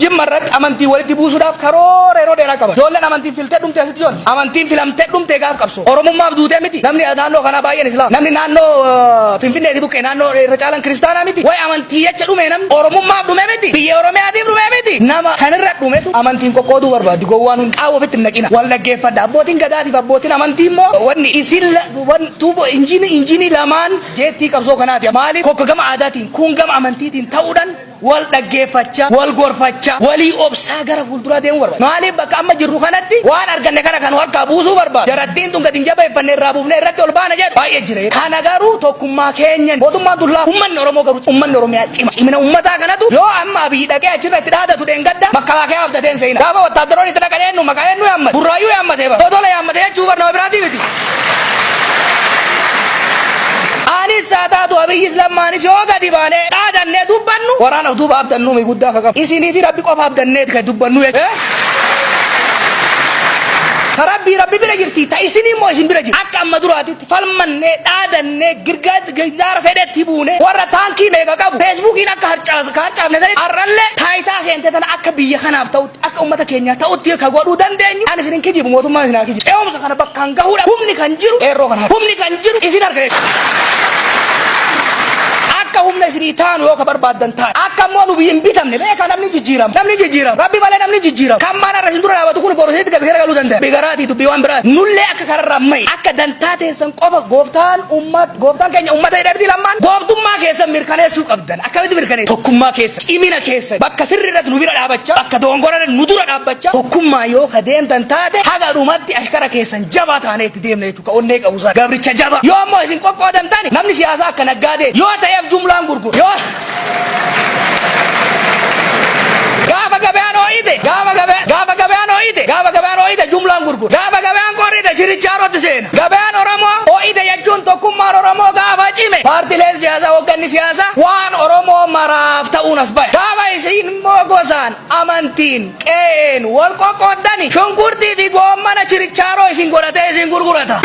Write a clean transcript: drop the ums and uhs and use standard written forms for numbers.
Jimma irratti amantii walitti buusuudhaaf karoora yeroo dheeraa qaban. Ijoolleen amantiin filtee dhumte asitti ijoollee. Amantiin filamtee dhumte gaaf qabsoo. Oromummaaf duutee miti. Namni naannoo kanaa baay'een Islaama. Namni naannoo Finfinneeti buqqee naannoo irra caalan kiristaanaa miti. Wayi amantii jecha dhume namni. Oromummaaf dhume miti. Biyya Oromiyaatiif dhume miti. Nama kanirra dhumetu amantiin qoqqooduu barbaaddi. Gowwaan hundi qaawwa ofitti hin naqina. Wal dhaggeeffadha. Abbootiin gadaatiif abbootiin amantii immoo wanni isin tuubo injiinii lamaan jeettii qabsoo kanaati. Maaliif kokka gama aadaatiin kun gama amantiitiin ta'uudhaan wal dhaggeeffachaa, wal gorfachaa, walii obsaa gara fuulduraa deemuu barbaada. Maaliif bakka amma jirru kanatti waan arganne kana kan harkaa buusuu barbaada. Jarattiin tun gadi hin jabeeffanne irraa buufnee irratti ol baana jedhu baay'ee jira. Kana garuu tokkummaa keenyan mootummaan tun laafa. Uummanni Oromoo garuu uummanni Oromiyaa cima. Cimina uummataa kanatu yoo amma Abiyyi dhaqee achirra itti dhaadatu dheengadda makalaakaa abdatee hin seena. Gaafa wattaaddaroonni itti dhaqan eenyu maqaa eenyu yaammate? Burraayyuu yaammatee bara. Dodola yaammate jechuu bar nama biraatii miti. Anis haa taatu Abiyyis Lammaanis yoo gadi baanee dhaadannee dubbannu waraana duuba abdannu mi guddaa ka qabu. Isinii fi Rabbi qofa abdanneeti kan dubbannu jechuudha. Ta Rabbii Rabbi bira jirti ta isinii immoo isin bira jirti. Akka amma duraatitti falmannee dhaadannee girgaa girgaara fedhetti buune warra taankii meeqa qabu feesbuukiin akka harcaafne sanitti har'allee taayitaa seente tana akka biyya kanaaf ta'utti akka ummata keenyaa ta'utti ka godhuu dandeenyu ani isin hin kijibu mootummaan isin haa kijibu. Ce'umsa kana bakkaan gahuudha humni kan jiru qeerroo kana humni kan jiru isin harka jechuudha. Akka humna isinii taanu yoo ka barbaaddan taane akka immoo nu biyya hin bitamne beekaa namni jijjiirama namni jijjiirama rabbi malee namni jijjiirama kan maan har'a isin dura dhaabatu kun boru isinitti gad galuu danda'a bigaraatii dubbii waan biraa nullee akka kararraa ma'i akka dantaa teessan qofa gooftaan ummat gooftaan keenya ummata jedhamti lammaan gooftummaa keessan mirkaneessuu qabdan akkamitti mirkaneessu tokkummaa keessan cimina keessan bakka sirri irratti nu bira dhaabachaa bakka dogongora irratti nu dura dhaabbachaa tokkummaa yoo ka deemtan taate haga dhumatti ashkara keessan jabaa taanee itti deemna jechuudha ka onnee qabu sana gabricha jabaa yoo ammoo isin qoqqoodamtani namni siyaasaa akka naggaadee yoo ta'eef jumlaan gurgura yoo gaafa gabaan ho'ite gaafa gabaan gaafa gabaan ho'ite gaafa gabaan ho'ite jumlaan gurgura gaafa gabaan qorrite chirichaarotti seena gabaan Oromoo ho'ite jechuun tokkummaan Oromoo gaafa cime paartileen siyaasaa hoogganni siyaasaa waan Oromoo maraaf ta'uun as bahe gaafa isin immoo gosaan amantiin qe'een wal qoqqooddani shunkurtii fi goommana chirichaaroo isin godhatee isin gurgurata.